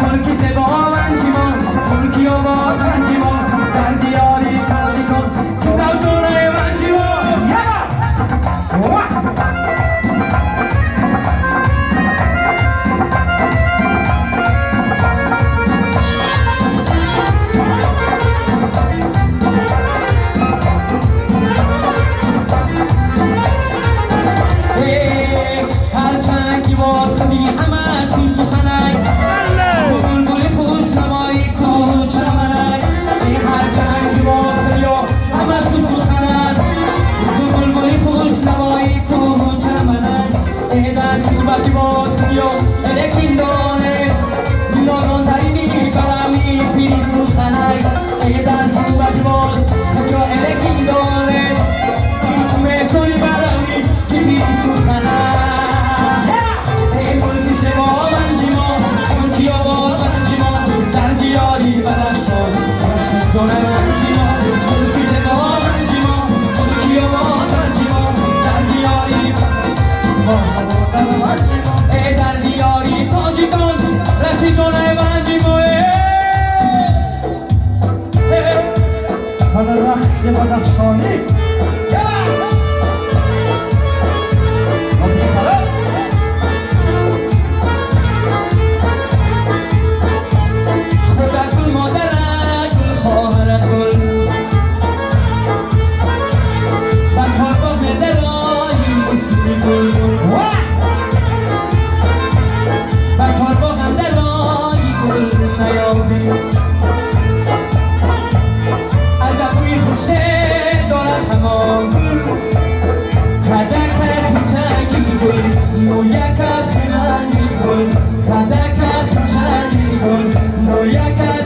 ملکی زبا منجیما ملکی آباد منجیما در دیاری تاجیکان کسو جونه منجیما یلا هرچند که باد خودی همش خوش سخنک بلبل خوش نمایی کوچ منک. هرچند که باد خودی همش خوش سخنک بلبل خوش نمایی کوچ منک. در صورت باد خودی الکین دانه داران ترینی برمی پیری سخنک. در صورت باد خودی الکین دانه چونی برمی پیری سخنک. در دیاری تاجیکان رشید جان منجیما. من رقص بدخشانی خدا گل مادر گل خواهر گل بچه با درای مسلی گل بچه با هم درای گل نیابی. عجب بوی خوشه دارد همان گل خدکت خوشنگی گل نویکت خننگی گل خدکت خوشنگی گل نویکت